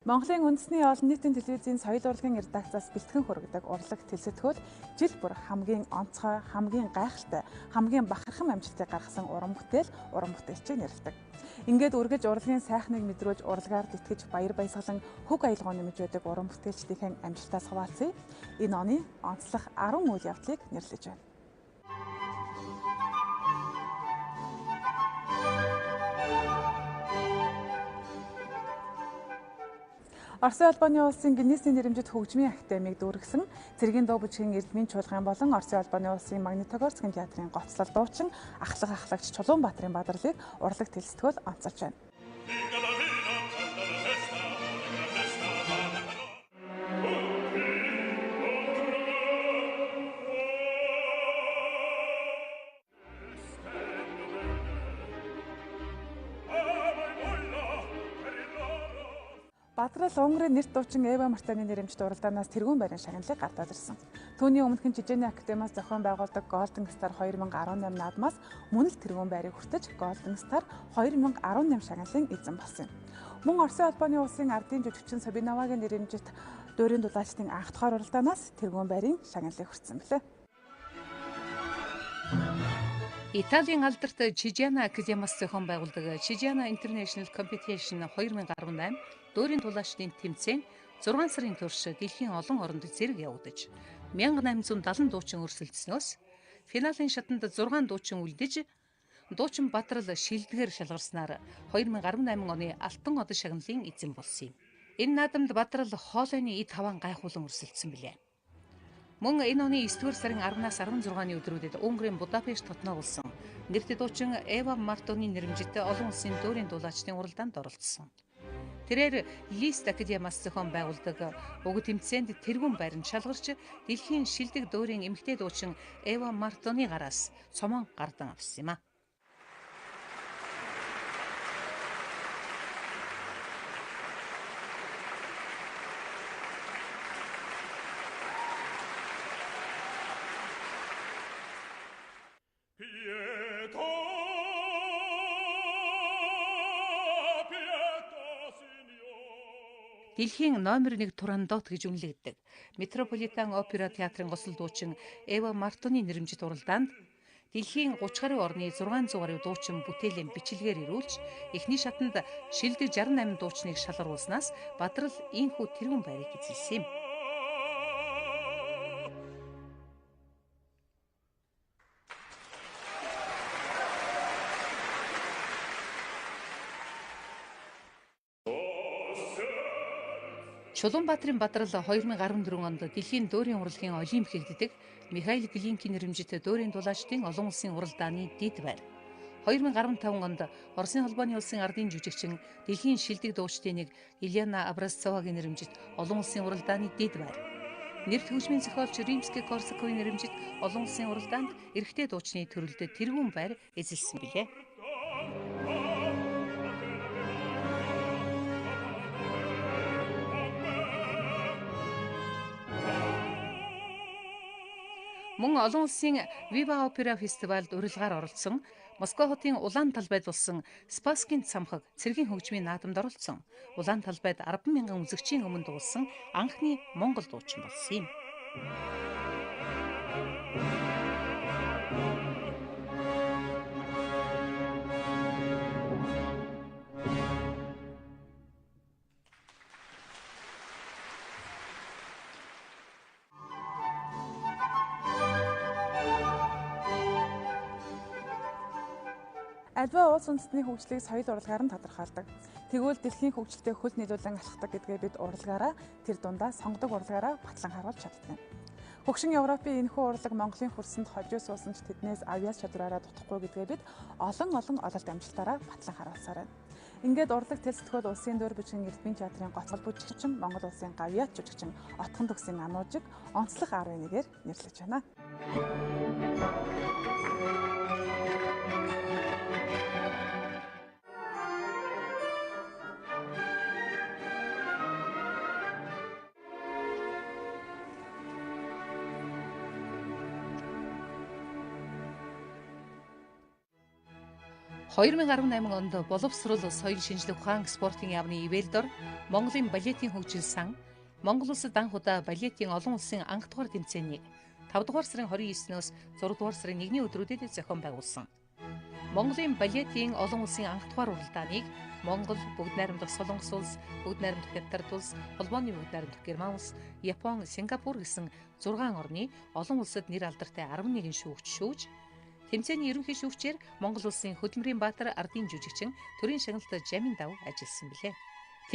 Монголын үндэсний олон нийтийн телевизийн соёл урлагийн редакцаас бэлтгэн хүргэдэг урлаг тэлсэтгүүл жил бүр хамгийн онцгой, хамгийн гайхалтай, хамгийн бахархан амжилтыг гаргасан уран бүтээл, уран бүтээлчийг нэрлэдэг. Ингээд үргэлж урлагийн сайхныг мэдрүүлж, урлагаар тэтгэж, баяр баясгалан хөг аялгау нэмж байдаг уран бүтээлчдийн амжилтаас хуваалцъя. Энэ оны онцлог 10 үйл явдлыг нэрлэж байна. Оросын холбооны улсын Гиннесийн нэрэмжит хөгжмийн академийг дүүргэсэн цэргийн дуу бүжгийн Эрдмийн чуулган болон Оросын холбооны улсын Магнитогорскийн театрын гоцлол дуучин ахлах ахлагч Чулуунбаатарын бадралыг урлаг тэлсэтгүүл онцолж байна. Бадрал Унгарын нэрт дуучин Эва Мартаны нэрэмжит уралдаанаас тэргүүн байрын шагналыг гартаад ирсэн. Түүний өмнөхөн Чижэний академиас зохион байгуулдаг Golden Star 2018 наадмаас мөн л тэргүүн байрыг хүртэж Golden Star 2018 шагналын эзэн болсон юм. Мөн Оросын холбооны улсын ардын жүжигчин Сабиновагийн нэрэмжит дуурийн дулаачдын анх дахь уралдаанаас тэргүүн байрын шагналыг хүртсэн билээ. Италийн алдарт Чижиана академиас зохион байгуулдаг Чижиана International Competition 2018 дуурийн тулаачдын тэмцээн 6 сарын турш дэлхийн олон оронд зэрэг явагдаж 1870 дуучин өрсөлдснөөс финалийн шатанд 6 дуучин үлдэж дуучин Бадрал шилдгээр шалгарснаар 2018 оны Алтан од шагналын эзэн болсон юм. Энэ наадамд Бадрал хоолойны эд хаваан гайхуулан өрсөлдсөн билээ. Мөн энэ оны 9-р сарын 10-наас 16-ны өдрүүдэд Унгарын Будапешт хотноо болсон нэрт дуучин Эва Мартоны нэрэмжит олон улсын дуурийн дулаачдын уралдаанд оролцсон. Тэрээр Лист академиас зохион байгуулдаг уг тэмцээнд тэргүүн байранд шалгарч дэлхийн шилдэг дуурийн эмэгтэй дуучин Эва Мартоны гараас цомоон гардан авсан юм а. Дэлхийн номер 1 Турандот гэж үнэлэгддэг. Метрополитен опера театрын гоцлол дуучин Эва Мартоны нэрэмжит уралдаанд дэлхийн 30 гаруй орны 600 гаруй дуучин бүтээлийн бичлэгээр ирүүлж эхний шатанд шилдэг 68 дуучныг шалгаруулснаас Бадрал ийнхүү тэргүүн байрыг эзэлсэн юм. Чулуунбаатарын Бадрал 2014 онд дэлхийн дуурийн урлагийн олимп хийгддэг Михаил Глинкийн нэрэмжит дуурийн дулаачдын олон улсын уралдааны дэд байр. 2015 онд Оросын холбооны улсын ардын жүжигчин дэлхийн шилдэг дуучдын нэг Ильяна Образцовагийн нэрэмжит олон улсын уралдааны дэд байр. Нэрт хөгжмийн зохиолч Римский-Корсаковын нэрэмжит олон улсын уралдаанд эрэгтэй дуучны төрөлд тэргүүн байр эзэлсэн билээ. Мөн олон улсын Viva Opera фестивальд урилгаар оролцсон Москва хотын улаан талбайд болсон Спасскийн цамхаг цэргийн хөгжмийн наадамд оролцсон. Улаан талбайд 10,000 үзэгчийн өмнө дуулсан анхны монгол дуучин болсон юм. Альва улс үндэстний хөгжлийг соёл урлагаар нь тодорхойлдог. Тэгвэл дэлхийн хөгжилтэй хөл нийлүүлэн алхдаг гэдгээ бид урлагаараа тэр дундаа сонгодог урлагаараа батлан харуулж чаддаг юм. Хөгшин Европын энэхүү урлаг Монголын хөрсөнд хожуу суусан ч тэднээс авьяас чадвараараа дутахгүй гэдгээ бид олон олон ололт амжилтаараа батлан харуулсаар байна. Ингээд урлаг тэлсэтгүүл улсын дур бүжгийн Эрдмийн театрын гоцгол бүжигчин Монгол улсын гавьяат жүжигчин Отхон төгсийн ануужиг онцлог 11-ээр нэрлэж байна. 2018 онд боловсрол соёл шинжлэх ухаан спортын яамны ивэлдор Монголын балетийн хөгжил сан Монгол улсад анх удаа балетийн олон улсын анх дугаар тэмцээнийг 5 дугаар сарын 29-ноос 6 дугаар сарын 1-ний өдрүүдэд зохион байгуулсан. Монголын балетийн олон улсын анх дугаар уралдааныг Монгол, Бүгд найрамдах Солонгос улс, Бүгд найрамдах Хятад улс, Холбооны Бүгд найрамдах Герман улс, Япон, Сингапур гэсэн 6 орны олон улсад нэр алдартай 11 шүүгч шүүж тэмцээний ерөнхий шүүгчээр Монгол улсын хөдөлмөрийн баатар ардын жүжигчин төрийн шагналт Жамин Дав ажилласан билээ.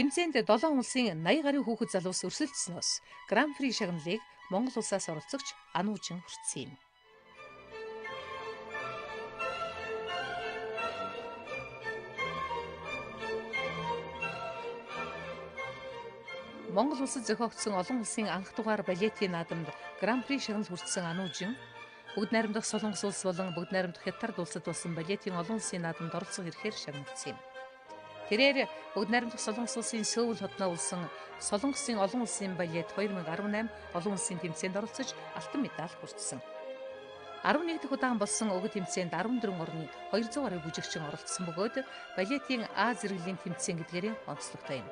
Тэмцээнд 7 улсын 80 гаруй хүүхэд залуус өрсөлдснөөс Гран-при шагналыг Монгол улсаас оролцогч Ануучин хүртсэн юм. Монгол улсад зохиогдсон олон улсын анх дугаар балетийн наадамд Гран-при шагнал хүртсэн Ануучин Бүгд найрамдах Солонгос улс болон Бүгд найрамдах Хятад улсад болсон балетийн олон улсын наадамд оролцох эрхээр шагнагдсан юм. Тэрээр Бүгд найрамдах Солонгос улсын Сөүл хотноо улсан Солонгосын олон улсын балет 2018 олон улсын тэмцээнд оролцож алтан медаль хүртсэн. 11 дахь удаан болсон уг тэмцээнд 14 орны 200 гаруй бүжигчин оролцсон бөгөөд балетийн А зэрэглэлийн тэмцээн гэдгээр онцлогтой юм.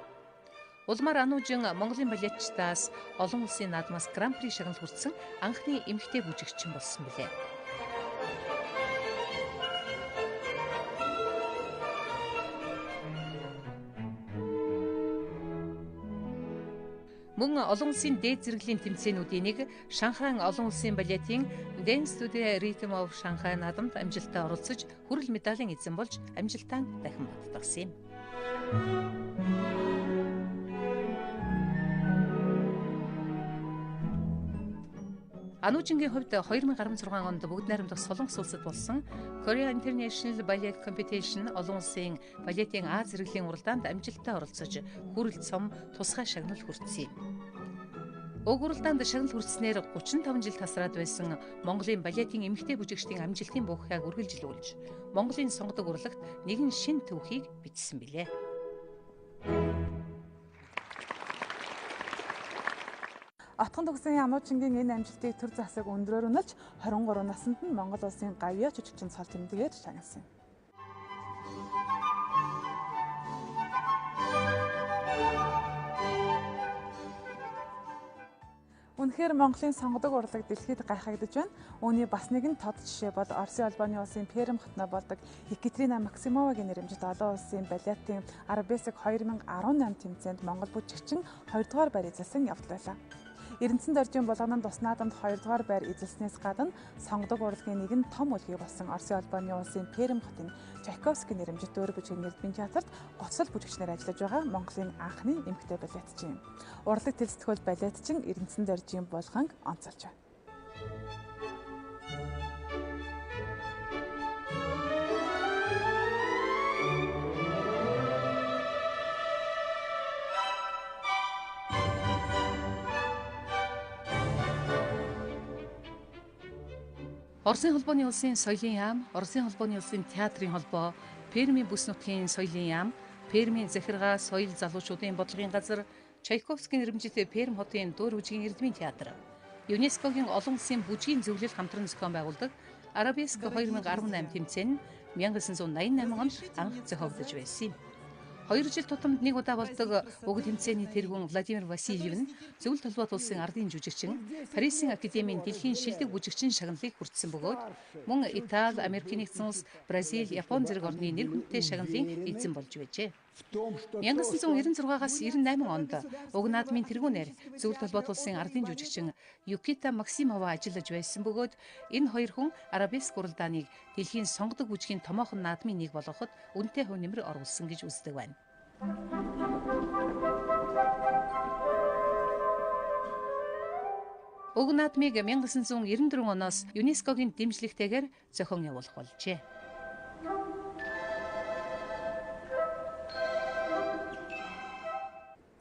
Улмаар Ануужин Монголын балетчдаас олон улсын наадмаас Гран-при шагнал хүртсэн анхны эмэгтэй бүжигчин болсон билээ. Мөн олон улсын дээд зэрэглэлийн тэмцээнүүдийн нэг Шанхай олон улсын балетийн Dance to the Rhythm of Shanghai наадамд амжилттай оролцож хүрэл медалийн эзэн болж амжилтаа дахин баттгасан юм. Ануужингийн хувьд 2016 онд Бүгд найрамдах Солонгос улсад болсон Korea International Ballet Competition олон улсын балетийн А зэрэглэлийн уралдаанд амжилттай оролцож хүрэл цом тусгай шагнал хүртсэн юм. Уг уралдаанд шагнал хүртснээр 35 жил тасраад байсан Монголын балетийн эмэгтэй бүжигчдийн амжилтын бухайг үргэлжлүүлж Монголын сонгодог урлагт нэгэн шинэ түүхийг бичсэн билээ. Отхон төгсөн Ануучингийн энэ амжилтыг төр засаг өндрөөр үнэлж 23 наснд нь Монгол улсын гавьяа жүжигчин цол тэмдгээр шагналсан юм. Үнэхээр Монголын сонгодог урлаг дэлхийд гайхагдаж байна. Үүний бас нэгэн тод жишээ бол Оросын холбооны улсын Перм хотноо болдог Екатерина Максимовагийн нэрэмжит олон улсын балетын Арабеск 2018 тэмцээнд Монгол бүжигчин 2 дугаар байр эзэлсэн явдал байлаа. Эрдэнэт доржийн булган тус наадамд 2 дугаар байр эзэлснээс гадна сонгодог урлагийн нэгэн том үлгий болсон Оросын холбооны улсын Перм хотын Чайковский нэрэмжит дөөр бүжгийн эрдмийн театрт гоцол бүжигчнэр ажиллаж байгаа Монголын анхны эмэгтэй балетчин юм. Урлаг төлсдгөл балетчин Эрдэнэт доржийн булганг онцолж байна. Оросын холбооны улсын соёлын яам, Оросын холбооны улсын театрын холбоо, Пермийн бүс нутгийн соёлын яам, Пермийн захиргаа соёл залуучуудын бодлогын газар, Чайковскийн нэрэмжит Перм хотын дөөр бүжгийн эрдмийн театр, ЮНЕСКОгийн олон улсын бүжгийн зөвлөл хамтран зохион байгуулдаг Арабеск 2018 тэмцээн нь 1988 онд анх зохиогдож байсан юм. 2 жил тутамд нэг удаа болдог уг тэмцээний тэргүүн Владимир Васильев нь Зөвлөлт холбоот улсын ардын жүжигчин, Парисын академийн дэлхийн шилдэг бүжигчин шагналыг хүртсэн бөгөөд мөн Итали, Америкийн нэгдсэн улс, Бразил, Япон зэрэг орны нэр хүндтэй шагналын эзэн болж байжээ. 1996-аас 98 онд уг наадмын тэргүүнээр Зөвлөлт холбоот улсын ардын жүжигчин Юкита Максимова ажиллаж байсан бөгөөд энэ хоёр хүн Арабеск уралдааныг дэлхийн сонгодог бүжгийн томоохон наадмын нэг болгоход үнэтэй хувь нэмэр оруулсан гэж үздэг байна. Уг наадмыг 1994 оноос ЮНЕСКОгийн дэмжлэгтэйгээр зохион явуулах болжээ.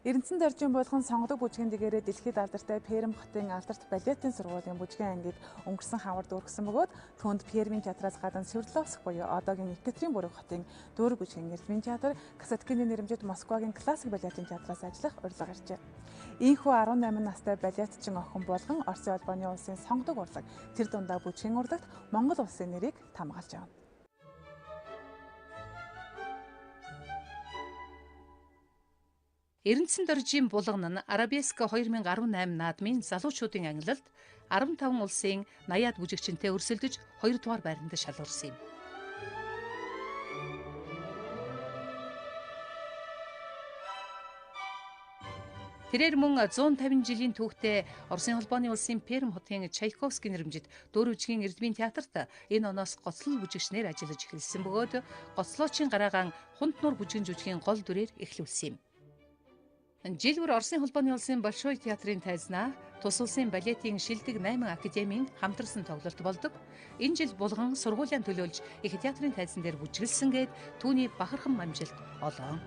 Эрдэнэт доржийн булган сонгодог бүжгийн дэгээрээ дэлхийд алдартай Перм хотын алдарт балетын сургуулийн бүжгийн ангийг өнгөрсөн хавар дүүргэсэн бөгөөд түүнд Пермийн театраас гадна Свердловск буюу одоогийн Екатеринбург хотын дүүрэг бүжгийн эрдмийн театр, Касаткины нэрэмжит Москвагийн классик балетын театраас ажиллах урилга гарчээ. Ийхүү 18 настай балетчин охин булган Оросын холбооны улсын сонгодог урлаг тэр дундаа бүжгийн урлагт Монгол улсын нэрийг хамгаалж явна. Эрдэнэт доржийн булган нь Арабеск 2018 наадмын залуучуудын ангилалд 15 улсын 80-аад бүжигчинтэй өрсөлдөж 2 дугаар байранд шалгарсан юм. Тэрээр мөн 150 жилийн түүхтэй Оросын холбооны улсын Перм хотын Чайковский нэрмжит Дөрвжгийн Эрдмийн театрт энэ оноос гоцлол бүжигчнээр ажиллаж эхэлсэн бөгөөд гоцлоочийн гараагаан Хунтнуур бүжгэн жүжигийн гол дүрээр эхлүүлсэн юм. Жил бүр Оросын холбооны улсын Большой театрын тайзнаа тус улсын балетийн шилдэг 8 академийн хамтарсан тоглолт болдог. Энэ жил булган сургуулийн төлөөлж их театрын тайзан дээр бүжиглсэн гээд түүний бахархан амжилт олон.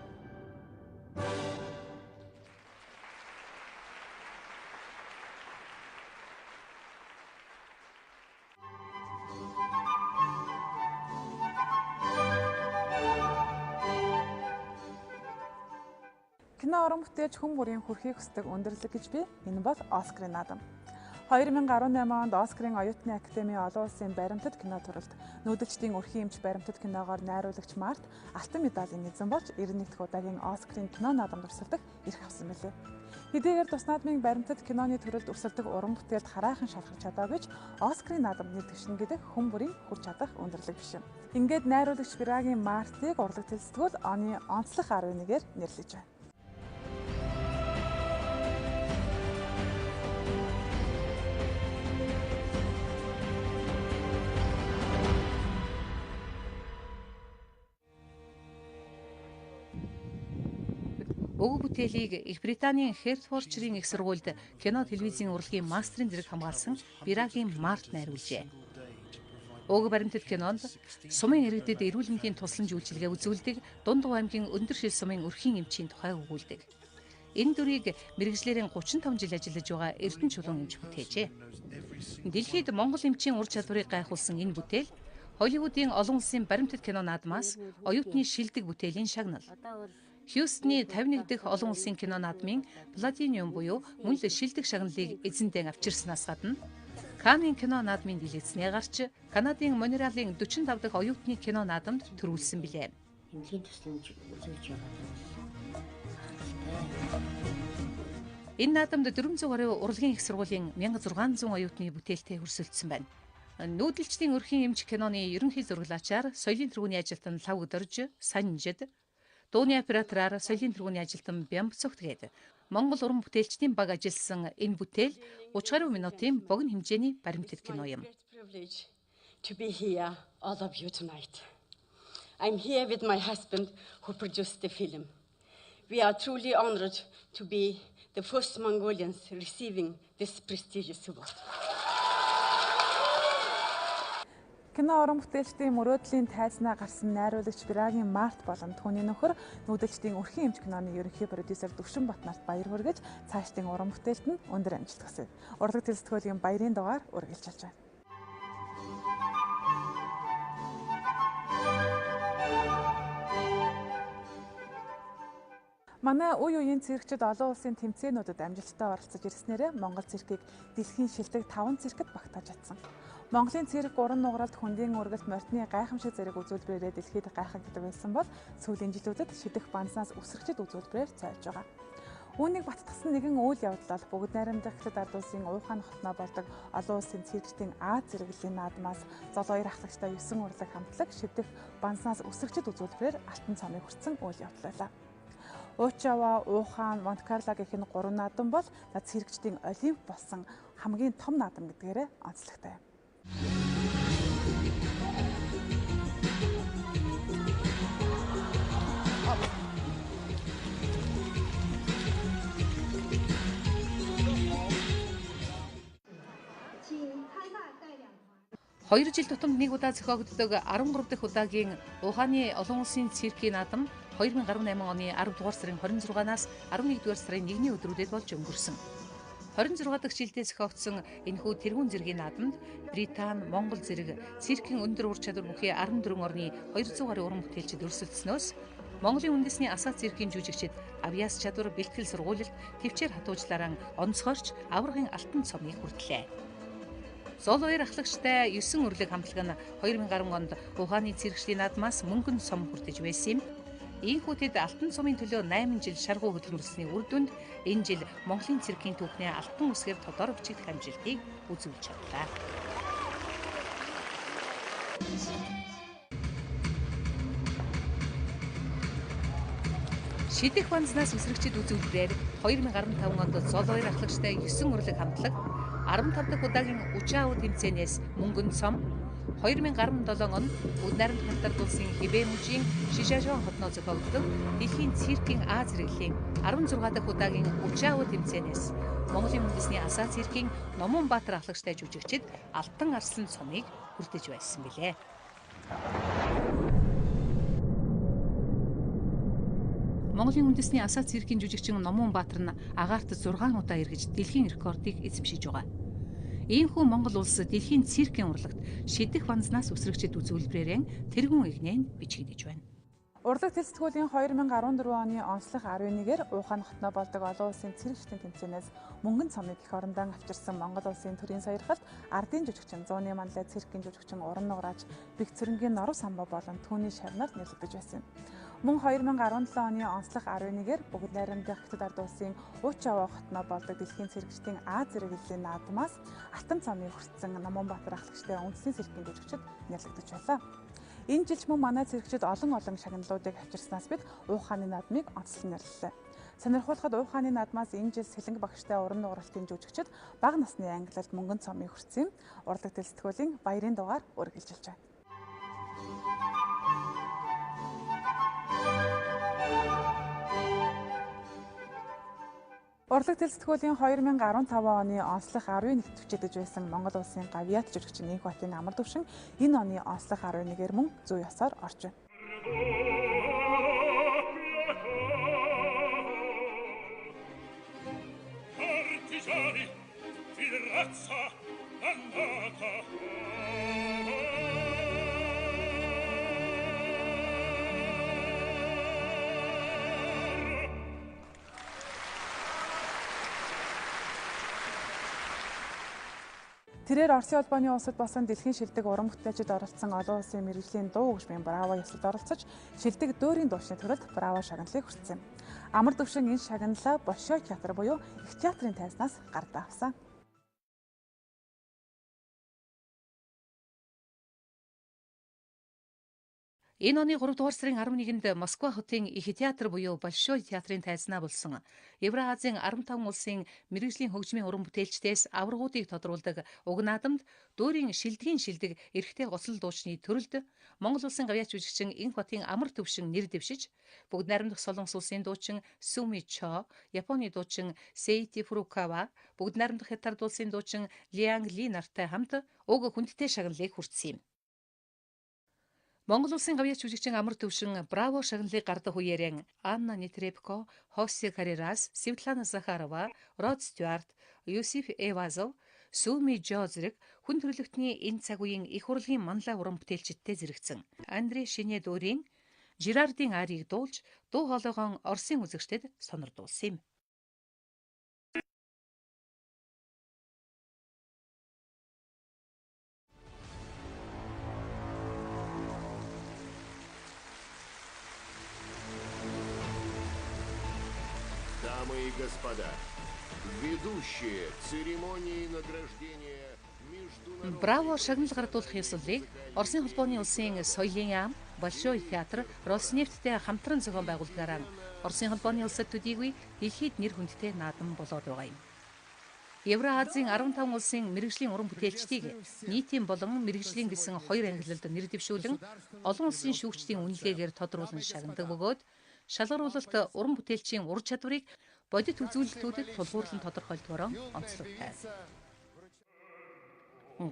Кино уран бүтээлч хүн бүрийн хүрхийг хүсдэг өндөрлөг гэж би. Энэ бол Оскарын наадам. 2018 онд Оскарын оюутны академийн олон улсын баримтат кино төрөлд нүүдэлчдийн өрхийн эмч баримтат киногоор найруулагч Март алтан медалийн эзэн болж 91 дахь удаагийн Оскарын кино наадамд өрсөлдөх эрх авсан билээ. Хэдийгээр тус наадмын баримтат киноны төрөлд өрсөлдөх уран бүтээлд хараахан шалгарч чадаа гэж Оскарын наадамд нэр дэвшнэ гэдэг хүн бүрийн хүрч чадах өндөрлөг биш юм. Ингээд найруулагч Бирагийн Мартыг урлаг төлсдгөл оны онцлог 11-ээр нэрлэж байна. Уг бүтээлийг Их Британийн Хертфордширийн их сургуульд кино телевизийн урлагийн мастерын зэрэг хамгаалсан Бирагийн Март найруулжээ. Уг баримтат кинонд сумын иргэдэд эрүүл мэндийн тусламж үйлчилгээ үзүүлдэг Дунд аймгийн өндөр шил сумын өрхийн эмчийн тухай өгүүлдэг. Энэ дүрийг мэргэжлээрэн 35 жил ажиллаж байгаа Эрдэнэ чулуун эмч бүтээжээ. Дэлхийд Монгол эмчийн ур чадварыг гайхуулсан энэ бүтээл Холливуудын олон улсын баримтат кино наадмаас оюутны шилдэг бүтээлийн шагнал. Хьюстны 51 дахь олон улсын кино наадмын Платиниум буюу мөн л шилдэг шагналыг эзэндээ авчирснаас гадна Каннын кино наадмын дэлгэцнээ гарч Канадын Монреалын 45 дахь оюутны кино наадамд төрүүлсэн билээ. Эмнэлгийн тусламж үзүүлж байгаа бол энэ наадамд 400 гаруй урлагийн их сургуулийн 1600 оюутны бүтээлтэй өрсөлдсөн байна. Нүүдэлчдийн өрхийн эмч киноны ерөнхий зураглаачаар соёлын тэргүүний ажилтан Лав Дорж, Санжид, дууны оператораар соёлын тэргүүний ажилтан Бямбцогт гээд Монгол уран бүтээлчдийн баг ажилласан энэ бүтээл 30 гаруй минутын богино хэмжээний баримтат кино юм. To be here, all of you tonight. I'm here with my husband who produced the film. We are truly honored to be the first Mongolians receiving this prestigious award. Кино уран бүтээлчдийн мөрөөдлийн тайзнаа гарсан найруулагч Бирагийн Март болон түүний нөхөр нүүдэлчдийн өрхийн эмч киноны ерөнхий продюсер Дүвшин Батнарт баяр хүргэж цаашдын уран бүтээлд нь өндөр амжилт хүсье. Урлаг төлсдгөөлийн баярын дугаар үргэлжилж байна. Манай үе үеийн циркчид олон улсын тэмцээнүүдэд амжилттай оролцож ирснээрээ Монгол циркийг дэлхийн шилдэг 5 циркэд багтааж чадсан. Монголын цирк уран нугаралт хөндийн өргөлт морьтны гайхамшиг зэрэг үзүүлбэрээрээ дэлхийд гайхагддаг байсан бол сүүлийн жилүүдэд шидэх банснаас үсрэгчид үзүүлбэрээр цайлж байгаа. Үүнийг баттгасан нэгэн үйл явдал бол бүгд найрамдах Хятад ард улсын Уухань хотноо болдог олон улсын циркчдийн Аз зэрэглэлийн наадмаас зол хоёр ахлагчтай 9 урлаг хамтлаг шидэх банснаас үсрэгчид үзүүлбэрээр алтан цомыг хүртсэн үйл явдал байлаа. Уучава, Уухань, Монте-Карло гэх энэ гурван наадам бол циркчдийн олимп болсон хамгийн том наадам гэдгээрээ онцлогтой юм. Хоёр жил тутамд нэг удаа зохиогддог 13 дахь удаагийн Ухааны олон улсын циркийн наадам 2018 оны 10 дугаар сарын 26-наас 11 дугаар сарын 1-ний өдрүүдэд болж өнгөрсөн. 26 дахь жилдээ зохиогдсон энэхүү тэргүүн зэргийн наадамд Британи, Монгол зэрэг циркийн өндөр ур чадвар бүхий 14 орны 200 гаруй уран бүтээлчид өрсөлдснөөс Монголын үндэсний асаа циркийн жүжигчид авьяас чадвар, бэлтгэл сургуулилт, төвчээр хатуужлаараа онцгойрч аваргын алтан цомыг хүртлээ. Зол хоёр ахлагчтай 9 өрлөг хамтлаг нь 2010 онд Ухааны циркчдийн наадмаас мөнгөн сум хүртэж байсан юм. Ийхүү тэд Алтан сумын төлөө 8 жил шаргуу хөдөлмөрлсөний үр дүнд энэ жил Монголын циркийн түүхнээ алтан үсгээр тодор бичигдэх амжилтыг үзүүлж чадлаа. Шидэх ванзнаас үсрэгчид үзүүлбэрээр 2015 онд Золбаяр ахлагчтай 9 урлаг хамтлаг 15 дахь удаагийн Учао тэмцээнээс мөнгөн сум 2017 онд Бүгд найрамдах Хятад улсын Хибэ мужийн Шишажон хотноо зохиогдсон дэлхийн циркийн А зэрэглэлийн 16 дахь удаагийн Учао тэмцээнээс Монголын үндэсний Асаа циркийн Номон Баатар ахлагчтай жүжигчид Алтан арслан сумыг хүртэж байсан билээ. Монголын үндэсний Асаа циркийн жүжигчин Номон Баатар нь агаарт 6 удаа эргэж дэлхийн рекордыг эзэмшиж байгаа. Иймхүү Монгол улс дэлхийн циркийн урлагт шидэх ванзнаас үсрэгчид үзүүлбэрээр тэргүүн эгнээ нь бичигдэж байна. Урлаг сэтгүүлийн 2014 оны онцлог 11-ээр Уухань хотноо болдог олон улсын циркчдийн тэмцээнээс мөнгөн цомыг эх орондоо авчирсан Монгол улсын төрийн сойрхолт ардын жүжигчин Зууны манлай циркийн жүжигчин Уран нуграач Бэгцэрэнгийн Норов самбаа болон түүний шавнаар нэрлэгдэж байсан юм. Мөн 2017 оны онцлог 11-ээр Бүгд найрамдах Хятад ард улсын Учао хотноо болдог дэлхийн циркчдийн А зэрэглэлийн наадмаас Алтан цомыг хүртсэн Номон Баатар ахлагчтай үндэсний циркийн жүжигчид нэрлэгдэж байлаа. Энэ жилч мөн манай циркчид олон олон шагналуудыг авчирснаас бид Ууханы наадмыг онцлон нэрлэлээ. Сонирхуулахад Ууханы наадмаас энэ жил Сэлэнг багштай уран нугаралтын жүжигчид бага насны ангилалд мөнгөн цомыг хүртсэн юм. Урлаг сэтгүүлийн баярын дугаар үргэлжилж байна. Урлаг сэтгүүлийн 2015 оны онцлог 11-т хүчээдэж байсан Монгол улсын гавьяат жүжигчин Энх Батын амар төвшин энэ оны онцлог 11-ээр мөн зүй ёсоор орж байна. Тэрээр Оросын холбооны улсад болсон дэлхийн шилдэг уран бүтээлчид оролцсон олон улсын мэргэжлийн дуу хөгжмийн Браво ёслолд оролцож шилдэг дөөрийн дуучны төрөлд Браво шагналыг хүртсэн юм. Амар төвшин энэ шагналаа Большой театр буюу их театрын тайзнаас гардаа авсан. Энэ оны 3 дугаар сарын 11-нд Москва хотын их театр буюу Большой театрын тайзнаа болсон Евроазийн 15 улсын мэргэжлийн хөгжмийн уран бүтээлчдээс аваргуудыг тодруулдаг уг наадамд дөөрийн шилдгийн шилдэг эрэгтэй гоцлол дуучны төрөлд Монгол улсын гавьяач жүжигчин Энх Батын амар төвшин нэр дэвшиж Бүгд найрамдах Солонгос улсын дуучин Суми Чо, Японы дуучин Сейти Фурукава, Бүгд найрамдах Хятад улсын дуучин Лианг Ли нартай хамт уг хүндтэй шагналыг хүртсэн юм. Монгол улсын гавьяач жүжигчин амар төвшин Браво шагналыг гардаг үеэрэн Анна Нетребко, Хосе Карерас, Светлана Захарова, Род Стюарт, Юсиф Эвазов, Суми Жо зэрэг хүн төрөлхтний энэ цаг үеийн их урлагийн манлай уран бүтээлчидтэй зэрэгцэн. Андрей Шинэ дүүрийн Жирардын арийг дуулж дуу хоолойгоо Оросын үзэгчдэд сонирдуулсан юм. Дамы и господа, ведущие церемонии награждения международной... Браво шагнал гардуулах ёслолыг Оросын холбооны улсын соёлын яам, Большой театр, Роснефттэй хамтран зохион байгуулдгаараа Оросын холбооны улсад төдийгүй дэлхийд нэр хүндтэй наадам болоод байгаа юм. Евроазийн 15 улсын мэргэжлийн уран бүтээлчдийг нийтийн болон мэргэжлийн гэсэн хоёр ангилалд нэр дэвшүүлэн олон улсын шүүгчдийн үнэлгээгээр тодруулан шагнадаг бөгөөд шалгаруулалт уран бүтээлчийн ур чадварыг бодит үзүүлэлтүүдэд тулгуурлан тодорхойлдгороо онцлогтой.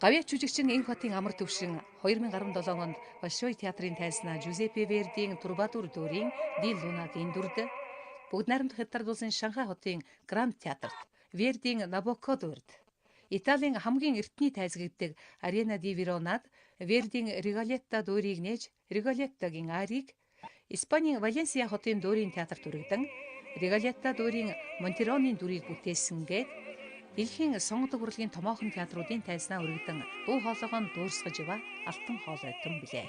Гавьяач жүжигчин Энх Батын амар төвшин 2017 онд Большой театрын тайзнаа Жузеппе Вердийн Трубадур дүрийн Ди Лунагийн дүрд, Бүгд найрамдах Хятад улсын Шанхай хотын Гранд театрт Вердийн Набоко дүрд, Италийн хамгийн эртний тайз гэдэг Арена ди Веронад Вердийн Риголетто дүрийг нээж Риголеттогийн арийг, Испанийн Валенсиа хотын дүрийн театрт өргөдөн Риголетто дүрийн Монтероны дүрийг бүтээсэн гээд дэлхийн сонгодог урлагийн томоохон театруудын тайзнаа өргөдөн дуу хоолойгоо нь дуурсгаж яваа алтан хоолойтон билээ.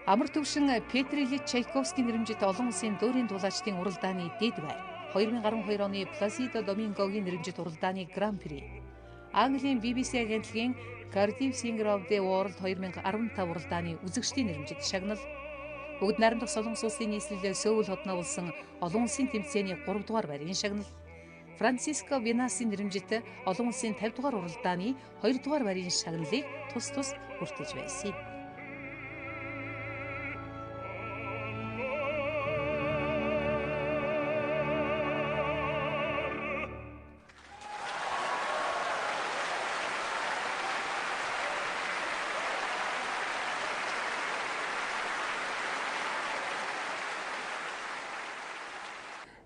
Амар төвшин Петр Ильич Чайковскийн нэрэмжит олон улсын дуурийн дулаачдын уралдааны дэд байр. 2012 оны Пласидо Домингогийн нэрэмжит уралдааны Гран-при. Английн BBC агентлагийн Cardiff Singer of the World 2015 уралдааны үзэгчдийн нэрэмжит шагнал. Бүгд найрамдах Солонгос улсын нийслэл Сөүл хотноо болсон олон улсын тэмцээний 3 дугаар байрын шагнал. Франциско Винасын нэрэмжит олон улсын 50 дугаар уралдааны 2 дугаар байрын шагналыг тус тус хүртэж байсан юм.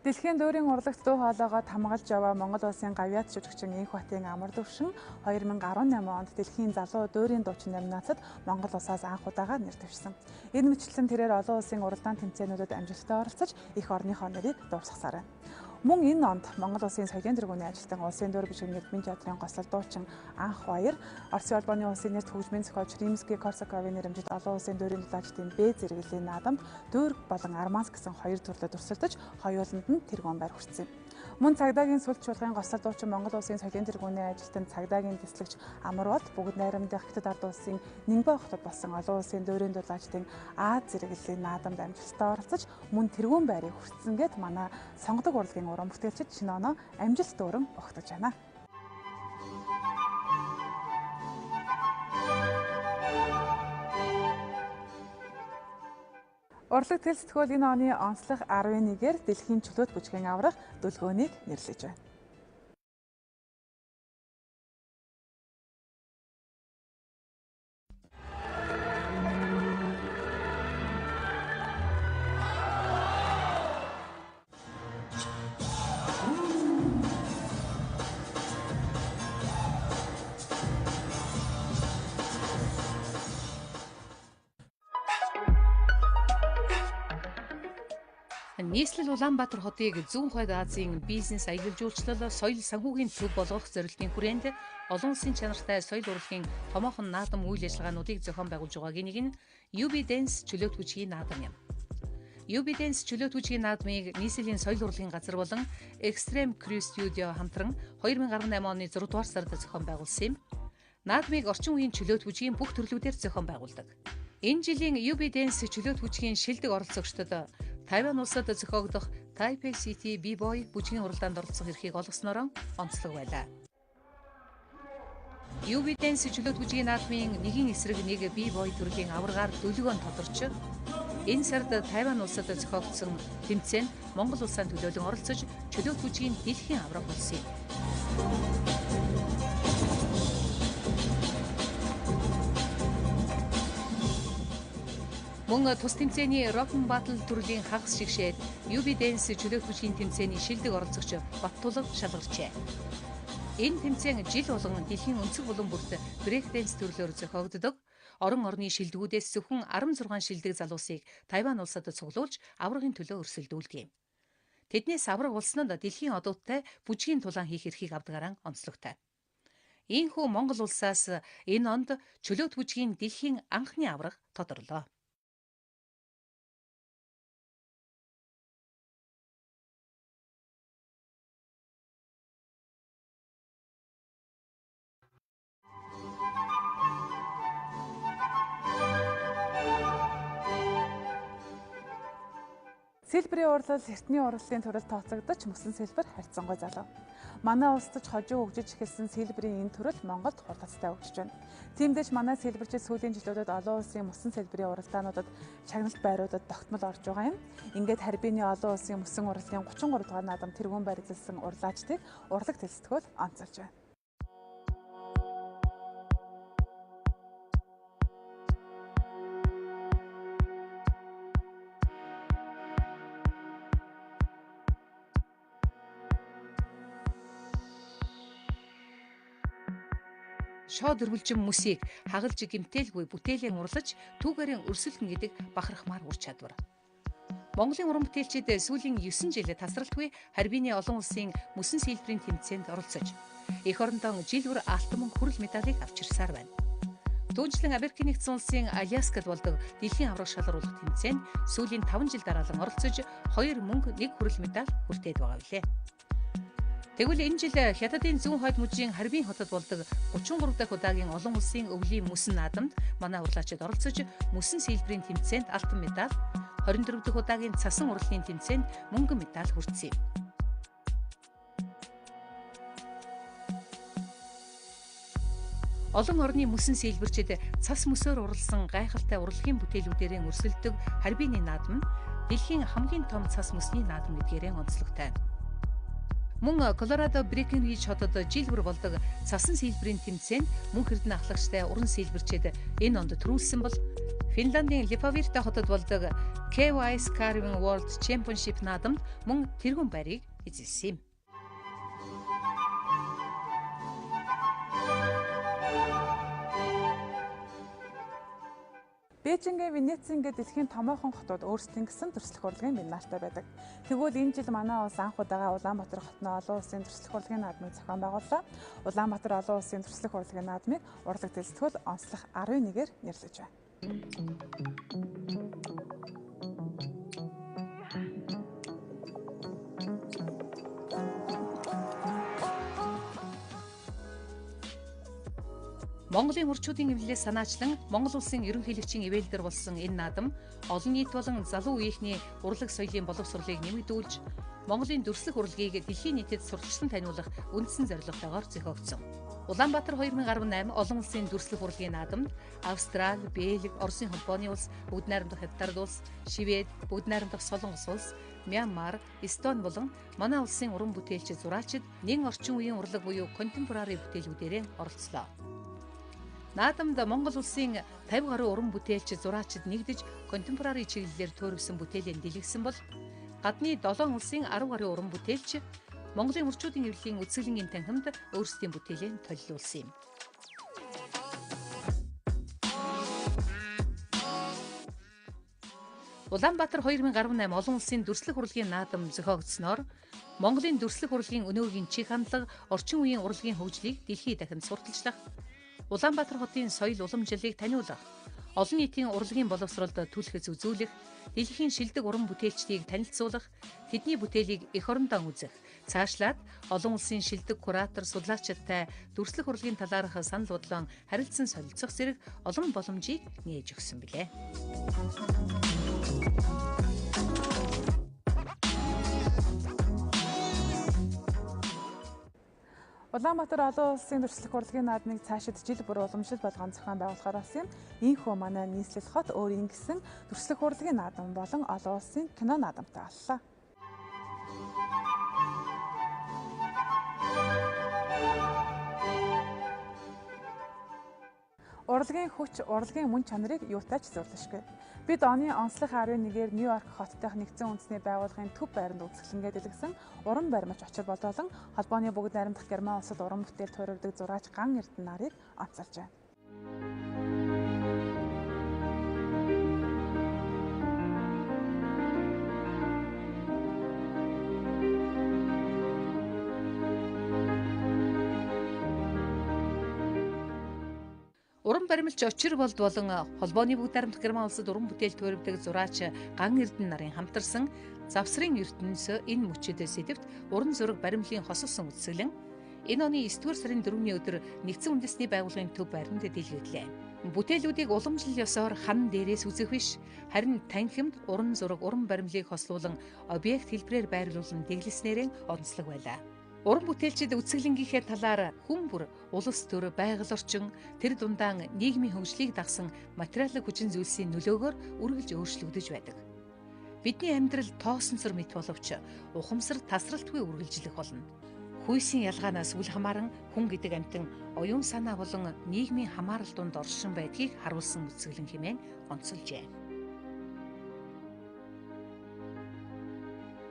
Дэлхийн дуурийн урлагт дуу хоолойгоо тамгалж яваа Монгол улсын гавьяат жүжигчин Энхбатын амар төвшин 2018 онд дэлхийн залуу дуурийн дуучин номинацид Монгол улсаас анх удаага нэр дэвшсэн. Энэ мэтчлэн тэрээр олон улсын уралдаан тэмцээнүүдэд амжилттай оролцож их орныхоо нэрийг дуурсгасаар байна. Мөн энэ онд Монгол улсын соёлын тэргүүний ажилтан улсын дур бичгийн Эрдмийн театрын гослол дуучин Анх Баяр, Оросын холбооны улсын нэрт хөгжмийн зохиолч Римский Корсаковын нэрэмжит олон улсын дуурийн дулаачдын Б зэрэглэлийн наадамд дуур болон Арманс гэсэн хоёр төрлөд өрсөлдөж хоёуланд нь тэргүүн байр хүртсэн юм. Мөн цагдаагийн сүлд чуулгын гослол дуучин Монгол улсын соёлын тэргүүний ажилтан цагдаагийн тэслэгч Амарвалд бүгд найрамдах Хятад ард улсын Нингбо хотод болсон олон улсын дуурийн дулаачдын А зэрэглэлийн наадамд амжилттай оролцож мөн тэргүүн байрыг хүртсэн гэд манай сонгодог урлагийн уран бүтээлчид шинэ оноо амжилт дүүрэн огтож байна. Урлаг тэл сэтгүүл энэ оны онцлог 11-ээр дэлхийн чөлөөт бүжгийн аврах дүлгөөнийг нэрлэж байна. Нийслэл Улаанбаатар хотыг зүүн хойд Азийн бизнес аялал жуулчлал, соёл санхүүгийн төв болгох зорилтын хүрээнд олон улсын чанартай соёл урлагийн томоохон наадам үйл ажиллагаануудыг зохион байгуулж байгаагийн нэг нь UB Dance чөлөөт бүжгийн наадам юм. UB Dance чөлөөт бүжгийн наадмыг нийслэлийн соёл урлагийн газар болон Extreme Crew Studio хамтран 2018 оны 6 дугаар сард зохион байгуулсан юм. Наадмыг орчин үеийн чөлөөт бүжгийн бүх төрлүүдээр зохион байгуулдаг. Энэ жилийн UB Dance чөлөөт бүжгийн шилдэг оролцогчдод Тайван улсад зохиогдох Taipei City B-Boy бүжгийн уралдаанд оролцох эрхийг олгоснороо онцлог байлаа. UB Dance чөлөөт бүжгийн наадмын нэгin эсрэг нэг B-Boy төрлийн аваргаар дөлгөөн тодорч энэ сард Тайван улсад зохиогдсон тэмцээнд Монгол улсаа төлөөлөн оролцож чөлөөт бүжгийн дэлхийн аварга болсон юм. Мөн тус тэмцээний Rock Battle төрлийн хагас шигшээд UB Dance чөлөөт бүжгийн тэмцээний шилдэг оролцогч Баттулга шалгарчээ. Энэ тэмцээн жил болгон дэлхийн өнцөг булан бүрт брейк дэнс төрлөөр зохиогддог. Орон орны шилдэгүүдээс зөвхөн 16 шилдэг залуусыг Тайван улсад цуглуулж аваргын төлөө өрсөлдүүлдэг юм. Тэднээс аварга болсон нь дэлхийн одуудтай бүжгийн тулаан хийх эрхийг авдгаараа онцлогтой. Ийхүү Монгол улсаас энэ онд чөлөөт бүжгийн дэлхийн анхны аварга тодорлоо. Сэлбэрийн урлал эртний урлалын төрөл тооцогдож мөсөн сэлбэр харьцангуй залуу. Манай улсад ч хожуу хөгжиж эхэлсэн сэлбэрийн энэ төрөл Монголд хурдацтай хөгжиж байна. Тиймдээ ч манай сэлбэрчид сүүлийн жилүүдэд олон улсын мөсөн сэлбэрийн уралдаануудад шагналт байруудад тогтмол орж байгаа юм. Ингээд Харбины олон улсын мөсөн урлагийн 33 дугаар наадам тэргүүн байр эзэлсэн урлаачдыг урлаг төлсдгөөл онцолж байна. Шоо дөрвөлжин мөсийг хагалж гимтээлгүй бүтээлийн урлаж түүгээрэн өрсөлдөн гэдэг бахархмаар ур чадвар. Монголын уран бүтээлчид сүүлийн 9 жил тасралтгүй Харбины олон улсын мөсөн сэлбэрийн тэмцээнд оролцож, эх орондоо жил бүр алтан мөнгө хүрэл медалийг авчирсаар байна. Түүнчлэн Америкийн нэгдсэн улсын Аляскад болдог дэлхийн аварга шалгаруулах тэмцээнд сүүлийн 5 жил дараалан оролцож 2 мөнгө 1 хүрэл медаль хүртээд байгаа билээ. Тэгвэл энэ жил Хятадын зүүн хойд мужийн Харбин хотод болдог 33 дахь удаагийн олон улсын өвлийн мөсөн наадамд манай урлаачид оролцож мөсөн сэлбэрийн тэмцээнд алтан медаль, 24 дахь удаагийн цасан урлагийн тэмцээнд мөнгөн медаль хүртсэн юм. Олон орны мөсөн сэлбэрчид цас мөсөөр уралсан гайхалтай урлагийн бүтээлүүдээрээ өрсөлдөг Харбины наадам нь дэлхийн хамгийн том цас мөсний наадам гэдгээрээ онцлогтой. Мөн Колорадо Брекенриж хотод жил бүр болдог цасан сэлбэрийн тэмцээнд мөнх эрдэнэ ахлагчтай уран сэлбэрчид энэ онд төрүүлсэн бол Финландын Липавирта хотод болдог KYS Carving World Championship наадамд мөн тэргүүн байрыг эзэлсэн юм. Бээжингийн Венецийн гээд дэлхийн томоохон хотууд өөрсдийн гэсэн төрслөх урлагийн биенналтай байдаг. Тэгвэл энэ жил манай улс анх удаага Улаанбаатар хотноо олон улсын төрслөх урлагийн наадмыг зохион байгууллаа. Улаанбаатар олон улсын төрслөх урлагийн наадмыг урлаг дэлсгэл онцлох 11-ээр нэрлэж байна. Монголын урчуудын эвлэлээс санаачлан Монгол улсын ерөнхийлөгчийн ивээлдэр болсон энэ наадам олон нийт болон залуу үеийнхний урлаг соёлын боловсролыг нэмэгдүүлж Монголын дүрслэх урлагийг дэлхийн нийтэд сурталчлан таниулах үндсэн зорилготойгоор зохиогдсон. Улаанбаатар 2018 олон улсын дүрслэх урлагийн наадамд Австрали, Бельги, Оросын холбооны улс, Бүгд найрамдах Хятад улс, Швед, Бүгд найрамдах Солонгос улс, Мьянмар, Эстон болон манай улсын уран бүтээлч зураачид нэн орчин үеийн урлаг буюу контемпорари бүтээлүүдээрээ оролцлоо. Наадамд Монгол улсын 50 гаруй уран бүтээлч зураачид нэгдэж контемпорари чиглэлээр төөрөвсөн бүтээлээ дэлгэсэн бол гадны 7 улсын 10 гаруй уран бүтээлч Монголын мөрчүүдийн эвлэлийн үзэсгэлэнгийн танхимд өөрсдийн бүтээлээ толилуулсан юм. Улаанбаатар 2018 олон улсын дүрслэх урлагийн наадам зохиогдсноор Монголын дүрслэх урлагийн өнөөгийн чиг хандлага, орчин үеийн урлагийн хөгжлийг дэлхийд дахин сурталчлах, Улаанбаатар хотын соёл уламжлалыг таниулах, олон нийтийн урлагийн боловсролд түлхэц үзүүлэх, дэлхийн шилдэг уран бүтээлчдийг танилцуулах, тэдний бүтээлийг эх орондоо үзэх, цаашлаад олон улсын шилдэг куратор судлаачидтай дүрслэх урлагийн талаарх санал бодлон харилцан солилцох зэрэг олон боломжийг нээж өгсөн билээ. Улаанбаатар олон улсын дүрслэх урлагийн наадмыг цаашид жил бүр уламжлал болгон зохион байгуулахаар болсон юм. Ийхүү манай нийслэл хот өөрийн гэсэн дүрслэх урлагийн наадам болон олон улсын кино наадамтай боллоо. Урлагийн хүч, урлагийн мөн чанарыг юутай ч зөвлөшгүй. Бид оны онцлог 11-ээр Нью-Йорк хот дахь нэгдсэн үндэсний байгууллагын төв байранд үзэсгэлэнгээ дэлгэсэн уран баримч очир болон холбооны бүгд найрамдах Герман улсад уран бүтээл туурвдаг зураач Ган Эрдэнэ нарыг онцолж байна. Уран баримлч Очир болд болон холбооны бүгд найрамдах Герман улсад уран бүтээл туурвдаг зураач Ган Эрдэнэ нарын хамтарсан завсрын ертөнц энэ мөчид сэдэвт уран зураг баримлын хосолсон үзэсгэлэн энэ оны 9-р сарын 4-ний өдөр нэгдсэн үндэсний байгууллагын төв байранд дэлгэглээ. Бүтээлүүдийг уламжлал ёсоор хан дээрээс үзэх биш, харин танхимд уран зураг, уран баримлыг хослуулан объект хэлбэрээр байрлуулан дэглэснээрээ онцлог байлаа. Уран бүтээлчид үзэсгэлэнгийнхээ талаар хүн бүр улс төр, байгаль орчин, тэр дундаа нийгмийн хөгжлийг дагсан материалын хүчин зүйлсийн нөлөөгөөр үргэлж өөрчлөгдөж байдаг. Бидний амьдрал тоосонцор мэт боловч ухамсар тасралтгүй үргэлжлэх болно. Хүйсийн ялгаанаас үл хамааран хүн гэдэг амьтан оюун санаа болон нийгмийн хамаарал дунд оршин байдгийг харуулсан үзэсгэлэн хэмээн онцолжээ.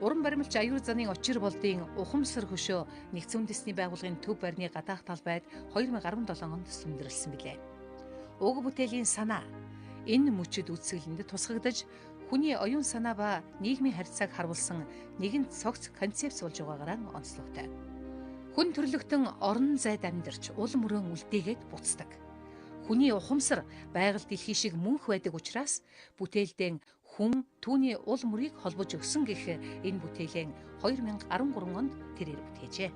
Уран баримлч аюур заны Очир болдын ухамсар хөшөө нэгдсэн үндэсний байгууллагын төв байрны гадаах талбайд 2017 онд сүндэрлсэн билээ. Уг бүтээлийн санаа Энэ мөчид үзэсгэлэнд тусгагдаж хүний оюун санаа ба нийгмийн харьцааг харуулсан нэгэн цогц концепц болж байгаагаараа онцлогтой. Хүн төрлөختөн орон зайд амьдарч ул мөрөн үлдээгээд буцдаг. Хүний ухамсар байгаль дэлхий шиг мөнх байдаг учраас бүтээлдэн хүн түүний ул мөрийг холбож өгсөн гэх энэ бүтээлэн 2013 онд тэрээр бүтээжээ.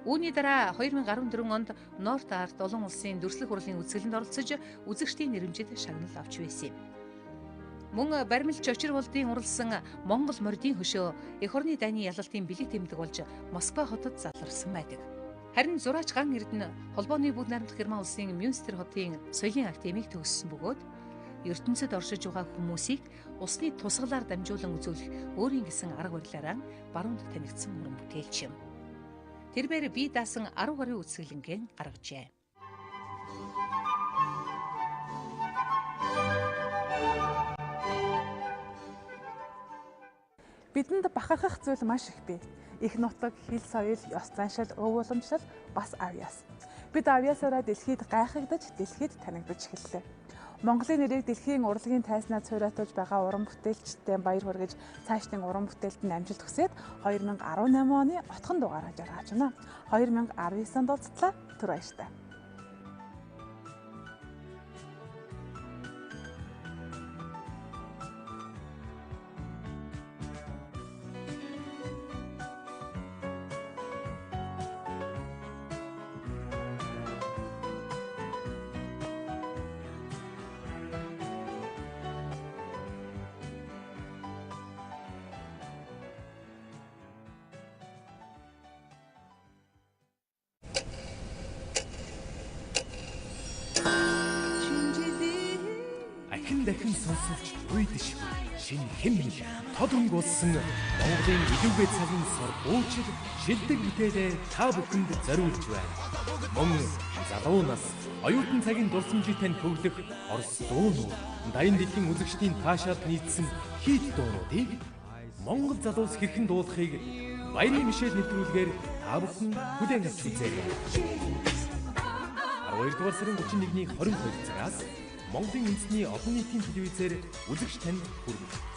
Үүний дараа 2014 онд North Art олон улсын дүрслэх хурлын үзэсгэлэнд оролцож үзэгчдийн нэрэмжит шагнал авч байсан юм. Мөн баримлч Очир болдын уралсан Монгол мордын хөшөө эх орны дайны ялалтын бэлэг тэмдэг болж Москва хотод заларсан байдаг. Харин зураач Ган Эрдэнэ холбооны бүгд найрамдах Герман улсын Мюнстер хотын соёлын академийг төгссөн бөгөөд ертөнцид оршиж байгаа хүмүүсийг усны тусгалаар дамжуулан үзүүлэх өөрийн гэсэн арга барилаараа баруунд танигдсан уран бүтээлч юм. Тэрбээр бие даасан 10 гаруй үзэсгэлэнгээ гаргажээ. Бидэнд бахархах зүйл маш их бий. Их нутаг, хэл соёл, ёс заншил, өв уламжлал, бас авьяас. Бид авьяасаараа дэлхийд гайхагдаж, дэлхийд танигдаж эхэллээ. Монголын нэрийг дэлхийн урлагийн тайзнаа цуйратуулж байгаа уран бүтээлчтэй баяр хүргэж цаашдын уран бүтээлд нь амжилт хүсээд 2018 оны отхон дугаараа жаргаж байна. 2019 онд уулзтлаа. Түр баяртай. Дахин сонсолж уйдшгүй шинэ хэм хэл тод хөнгө болсон Монголын илүүгээ цагийн сар буучил шилдэг бүтээлээ та бүхэнд зориулж байна. Мөн залуу нас оюутан цагийн дурсамжийг тань хөглөх Орос дуунууд, даян дэлхийн үзэгчдийн таашаалд нийцсэн хит дуунуудыг Монгол залуус хэрхэн дуулахыг баярын мишэл нэвтрүүлгээр та бүхэн хүлээн авч үзээрэй. 12 дугаар сарын 31-ний 22 цагаас Монголын үндэсний олон нийтийн телевизээр үзэгч танд хүргэнэ.